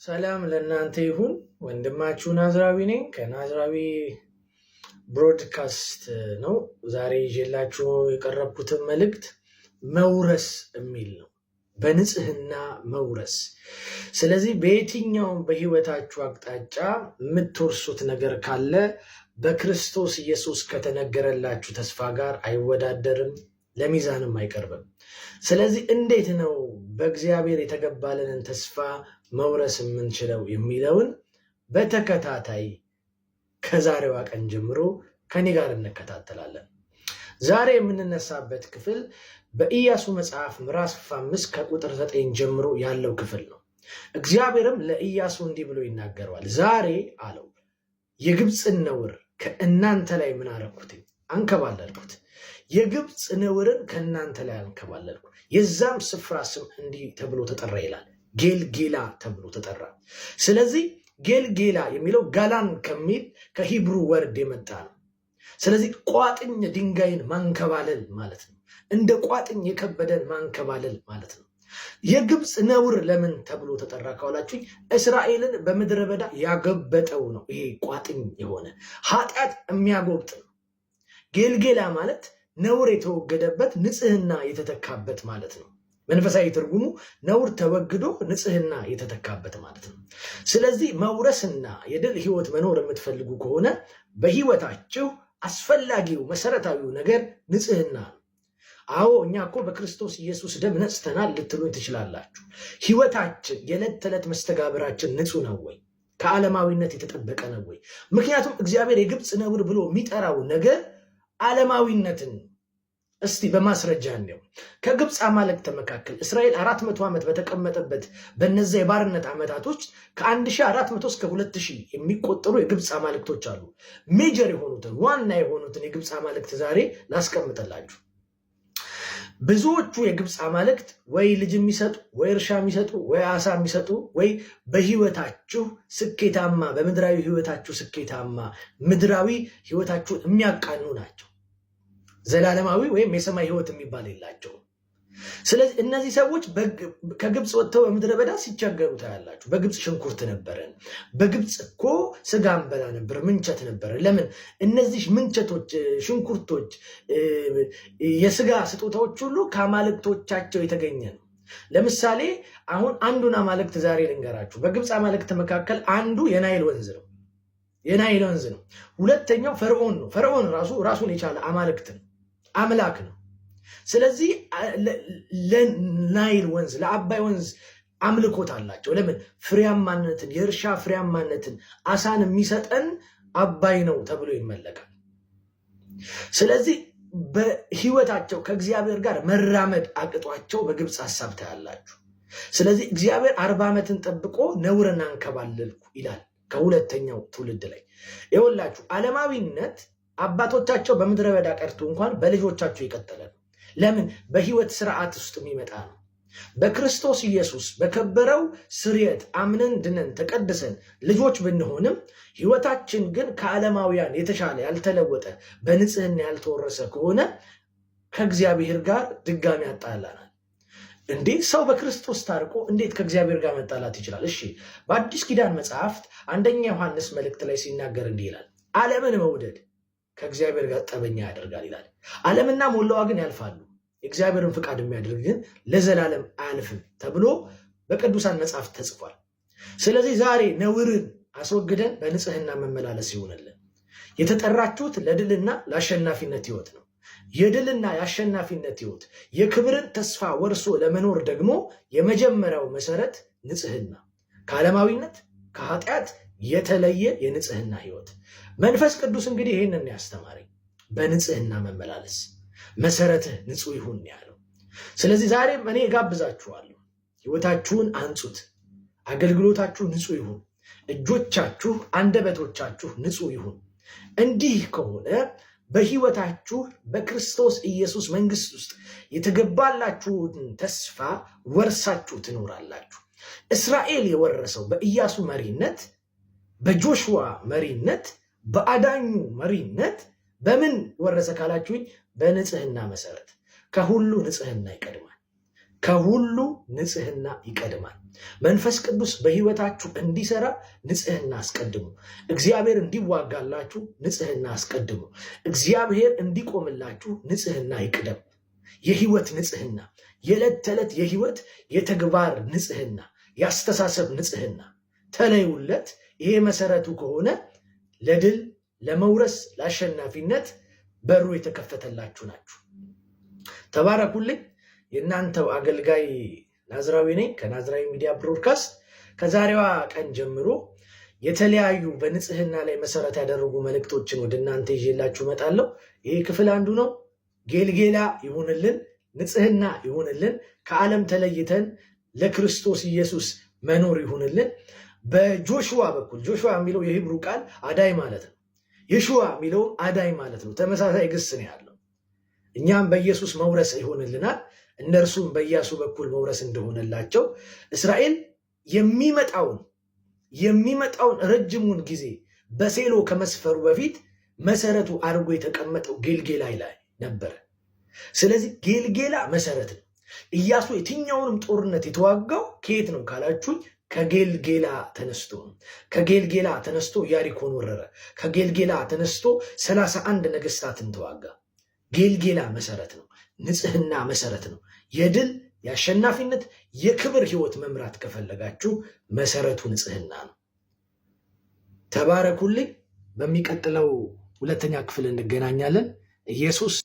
ሰላም ለእናንተ ይሁን። ወንድማችሁ ናዝራዊ ነኝ ከናዝራዊ ብሮድካስት ነው። ዛሬ ይዤላችሁ የቀረብኩትን መልእክት መውረስ የሚል ነው። በንጽህና መውረስ። ስለዚህ በየትኛውም በህይወታችሁ አቅጣጫ የምትወርሱት ነገር ካለ በክርስቶስ ኢየሱስ ከተነገረላችሁ ተስፋ ጋር አይወዳደርም፣ ለሚዛንም አይቀርብም። ስለዚህ እንዴት ነው በእግዚአብሔር የተገባልንን ተስፋ መውረስ የምንችለው የሚለውን በተከታታይ ከዛሬዋ ቀን ጀምሮ ከኔ ጋር እንከታተላለን። ዛሬ የምንነሳበት ክፍል በኢያሱ መጽሐፍ ምዕራፍ 5 ከቁጥር 9 ጀምሮ ያለው ክፍል ነው። እግዚአብሔርም ለኢያሱ እንዲህ ብሎ ይናገረዋል። ዛሬ አለው የግብፅን ነውር ከእናንተ ላይ ምን አረኩትኝ? አንከባለልኩት። የግብፅ ነውርን ከእናንተ ላይ አንከባለልኩ። የዛም ስፍራ ስም እንዲህ ተብሎ ተጠራ ይላል፣ ጌልጌላ ተብሎ ተጠራ። ስለዚህ ጌልጌላ የሚለው ጋላን ከሚል ከ Hebrew word የመጣ ነው። ስለዚህ ቋጥኝ ድንጋይን ማንከባለል ማለት ነው። እንደ ቋጥኝ የከበደን ማንከባለል ማለት ነው። የግብፅ ነውር ለምን ተብሎ ተጠራ ካላችሁኝ፣ እስራኤልን በምድረ በዳ ያገበጠው ነው። ይሄ ቋጥኝ የሆነ ኃጢአት የሚያጎብጥ ነው። ጌልጌላ ማለት ነውር የተወገደበት ንጽህና የተተካበት ማለት ነው። መንፈሳዊ ትርጉሙ ነውር ተወግዶ ንጽህና የተተካበት ማለት ነው። ስለዚህ መውረስና የድል ህይወት መኖር የምትፈልጉ ከሆነ በህይወታችሁ አስፈላጊው መሰረታዊው ነገር ንጽህና ነው። አዎ እኛ እኮ በክርስቶስ ኢየሱስ ደም ነጽተናል ልትሉኝ ትችላላችሁ። ህይወታችን የዕለት ተዕለት መስተጋብራችን ንጹህ ነው ወይ? ከዓለማዊነት የተጠበቀ ነው ወይ? ምክንያቱም እግዚአብሔር የግብፅ ነውር ብሎ የሚጠራው ነገር ዓለማዊነትን ነው። እስቲ በማስረጃ እንየው። ከግብፅ አማልክት መካከል እስራኤል 400 ዓመት በተቀመጠበት በነዚያ የባርነት ዓመታቶች ከ1400 እስከ 2000 የሚቆጠሩ የግብፅ አማልክቶች አሉ። Major የሆኑትን ዋና የሆኑትን የግብፅ አማልክት ዛሬ ላስቀምጥላችሁ። ብዙዎቹ የግብፅ አማልክት ወይ ልጅ የሚሰጡ ወይ እርሻ የሚሰጡ ወይ አሳ የሚሰጡ ወይ በህይወታችሁ ስኬታማ በምድራዊ ህይወታችሁ ስኬታማ ምድራዊ ህይወታችሁን የሚያቃኑ ናቸው። ዘላለማዊ ወይም የሰማይ ህይወት የሚባል የላቸውም። ስለዚህ እነዚህ ሰዎች ከግብፅ ወጥተው በምድረ በዳ ሲቸገሩ ታያላችሁ። በግብፅ ሽንኩርት ነበረን፣ በግብፅ እኮ ስጋ እንበላ ነበር፣ ምንቸት ነበረ። ለምን እነዚህ ምንቸቶች፣ ሽንኩርቶች፣ የስጋ ስጦታዎች ሁሉ ከአማልክቶቻቸው የተገኘ ነው። ለምሳሌ አሁን አንዱን አማልክት ዛሬ ልንገራችሁ። በግብፅ አማልክት መካከል አንዱ የናይል ወንዝ ነው። የናይል ወንዝ ነው። ሁለተኛው ፈርዖን ነው። ፈርዖን ራሱ ራሱን የቻለ አማልክት ነው፣ አምላክ ነው። ስለዚህ ለናይል ወንዝ ለአባይ ወንዝ አምልኮት አላቸው። ለምን? ፍሬያማነትን የእርሻ ፍሬያማነትን አሳን የሚሰጠን አባይ ነው ተብሎ ይመለካል። ስለዚህ በህይወታቸው ከእግዚአብሔር ጋር መራመድ አቅጧቸው በግብፅ ሀሳብ ታያላችሁ። ስለዚህ እግዚአብሔር 40 ዓመትን ጠብቆ ነውርን አንከባለልኩ ይላል። ከሁለተኛው ትውልድ ላይ ይኸውላችሁ ዓለማዊነት አባቶቻቸው በምድረ በዳ ቀርቶ እንኳን በልጆቻቸው የቀጠለ ነው። ለምን? በህይወት ስርዓት ውስጥ የሚመጣ ነው። በክርስቶስ ኢየሱስ በከበረው ስርየት አምነን ድነን ተቀድሰን ልጆች ብንሆንም ህይወታችን ግን ከዓለማውያን የተሻለ ያልተለወጠ በንጽህና ያልተወረሰ ከሆነ ከእግዚአብሔር ጋር ድጋሚ ያጣላናል። እንዴ ሰው በክርስቶስ ታርቆ እንዴት ከእግዚአብሔር ጋር መጣላት ይችላል? እሺ በአዲስ ኪዳን መጽሐፍት አንደኛ ዮሐንስ መልእክት ላይ ሲናገር እንዲህ ይላል፣ ዓለምን መውደድ ከእግዚአብሔር ጋር ጠበኛ ያደርጋል ይላል። ዓለምና ሞላዋ ግን ያልፋሉ፣ የእግዚአብሔርን ፍቃድ የሚያደርግ ግን ለዘላለም አያልፍም ተብሎ በቅዱሳን መጽሐፍት ተጽፏል። ስለዚህ ዛሬ ነውርን አስወግደን በንጽህና መመላለስ ይሆንልን። የተጠራችሁት ለድልና ለአሸናፊነት ህይወት ነው። የድልና የአሸናፊነት ህይወት የክብርን ተስፋ ወርሶ ለመኖር ደግሞ የመጀመሪያው መሰረት ንጽህና፣ ከዓለማዊነት ከኃጢአት የተለየ የንጽህና ህይወት። መንፈስ ቅዱስ እንግዲህ ይህንን ያስተማረኝ በንጽህና መመላለስ መሰረትህ ንጹህ ይሁን ያለው። ስለዚህ ዛሬም እኔ እጋብዛችኋለሁ፣ ህይወታችሁን አንጹት፣ አገልግሎታችሁ ንጹህ ይሁን፣ እጆቻችሁ፣ አንደበቶቻችሁ ንጹህ ይሁን። እንዲህ ከሆነ በህይወታችሁ በክርስቶስ ኢየሱስ መንግስት ውስጥ የተገባላችሁን ተስፋ ወርሳችሁ ትኖራላችሁ። እስራኤል የወረሰው በኢያሱ መሪነት፣ በጆሹዋ መሪነት፣ በአዳኙ መሪነት በምን ወረሰ ካላችሁኝ፣ በንጽህና መሰረት። ከሁሉ ንጽህና ይቀድማል። ከሁሉ ንጽህና ይቀድማል። መንፈስ ቅዱስ በሕይወታችሁ እንዲሰራ ንጽህና አስቀድሙ። እግዚአብሔር እንዲዋጋላችሁ ንጽህና አስቀድሙ። እግዚአብሔር እንዲቆምላችሁ ንጽህና ይቅደም። የህይወት ንጽህና፣ የዕለት ተዕለት የህይወት የተግባር ንጽህና፣ የአስተሳሰብ ንጽህና ተለዩለት። ይሄ መሰረቱ ከሆነ ለድል፣ ለመውረስ፣ ለአሸናፊነት በሩ የተከፈተላችሁ ናችሁ። ተባረኩልኝ። የእናንተው አገልጋይ ናዝራዊ ነኝ ከናዝራዊ ሚዲያ ብሮድካስት። ከዛሬዋ ቀን ጀምሮ የተለያዩ በንጽህና ላይ መሰረት ያደረጉ መልእክቶችን ወደ እናንተ ይዤላችሁ እመጣለሁ። ይህ ክፍል አንዱ ነው። ጌልጌላ ይሁንልን፣ ንጽህና ይሁንልን፣ ከዓለም ተለይተን ለክርስቶስ ኢየሱስ መኖር ይሁንልን። በጆሹዋ በኩል፣ ጆሹዋ የሚለው የ Hebrew ቃል አዳኝ ማለት ነው። የሹዋ የሚለውም አዳኝ ማለት ነው። ተመሳሳይ ግስ ነው ያለው። እኛም በኢየሱስ መውረስ ይሆንልናል። እነርሱም በኢያሱ በኩል መውረስ እንደሆነላቸው፣ እስራኤል የሚመጣውን ረጅሙን ጊዜ በሴሎ ከመስፈሩ በፊት መሰረቱ አድርጎ የተቀመጠው ጌልጌላ ላይ ነበረ። ስለዚህ ጌልጌላ መሰረት ነው። ኢያሱ የትኛውንም ጦርነት የተዋጋው ከየት ነው ካላችሁኝ፣ ከጌልጌላ ተነስቶ ነው። ከጌልጌላ ተነስቶ ኢያሪኮን ወረረ። ከጌልጌላ ተነስቶ 31 ነገስታትን ተዋጋ። ጌልጌላ መሰረት ነው። ንጽህና መሰረት ነው። የድል፣ የአሸናፊነት፣ የክብር ህይወት መምራት ከፈለጋችሁ መሰረቱ ንጽህና ነው። ተባረኩልኝ። በሚቀጥለው ሁለተኛ ክፍል እንገናኛለን። ኢየሱስ